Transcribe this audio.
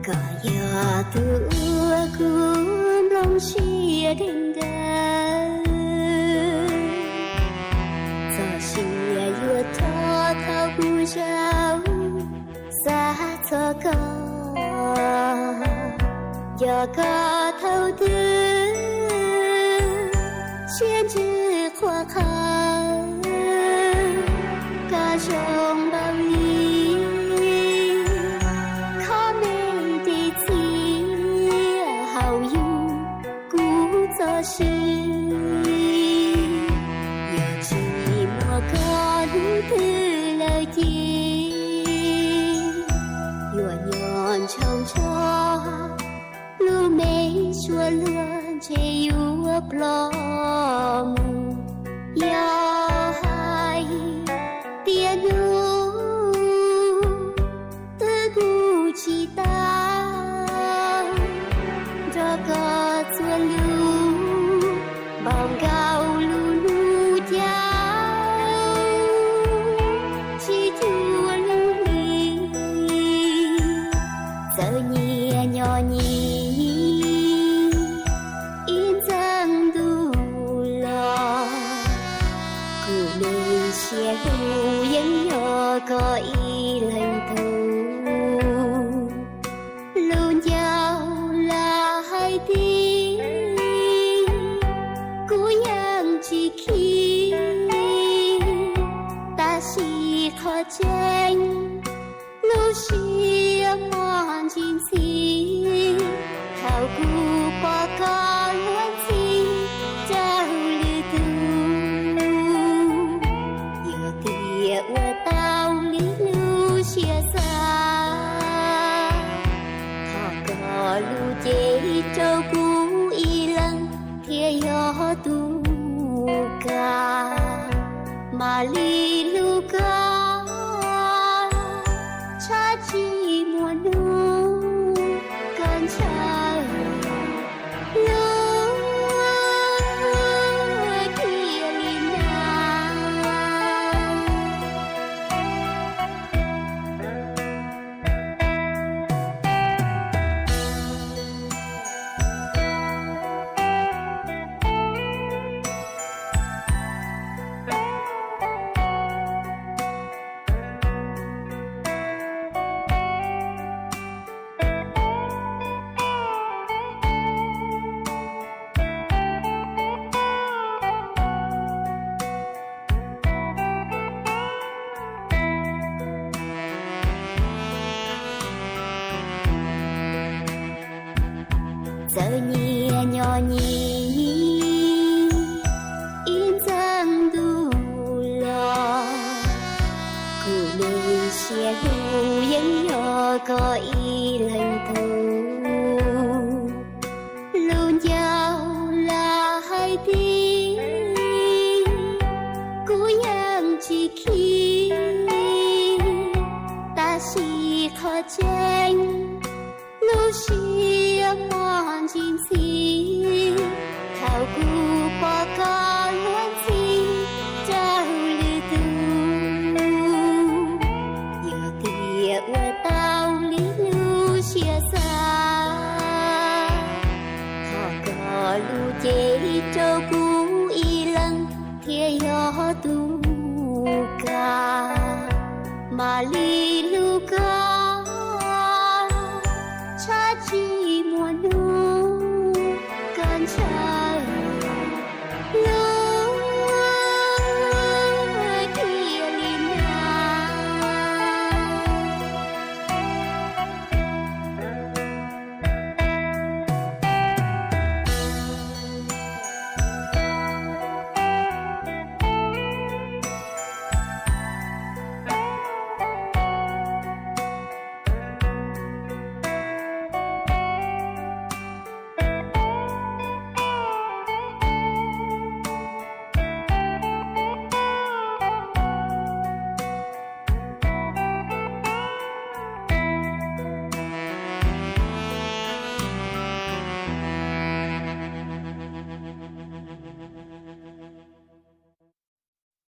Koj yog tus uas kuv nplooj siab deev daws, txoj sia yuav rov thaum kuv zaum xav txog koj. Nco koj thaum twg siab ntsws qhuav qhawv, koj zoo npaum li qhov me ris txiaj haum yug kuv txoj sia. Yog tsis muaj koj hnub twg lawm ces yuav nyob ntshaus ntsho, lub me suab luag ntshe yuav ploj mus. Yog hais tias hnub twg kuv tsis tau nrog koj txuas lus, npaum nkaus lub hnub caum tsis cuag lub hli. Txawm nyias nyob nyias ib ntxeev ntuj los, kuv me siab hlub yeej yog koj ib leeg tug. Lub ncauj lam hais tias kuv yeej tsis khib, tab sis qhov tseeb lub siab muaj ntsis ntxhi thaum kuv pom koj luag ntxhi rau lwm tus. Yog tias ua tau li lub siab xav, thov koj lub cev rau kuv ib leeg thiaj yog tus kam. Mam li hlub koj tshaj tsis muaj hnub koj ntshaw lub tiag li na. Txawm nyias nyob nyias ib ntxeev ntuj los, kuv me siab hlub yeej yog koj ib leeg tug. Lub ncauj lam hais tias kuv yeej tsis khib, tab sis qhov tseeb lub siab muaj ntsis ntxhi thaum kuv pom koj luag ntxhi rau lwm tus. Yog tias ua tau li lub siab xav, thov koj lub cev rau kuv ib leeg thiaj yog tus kam. Mam li hlub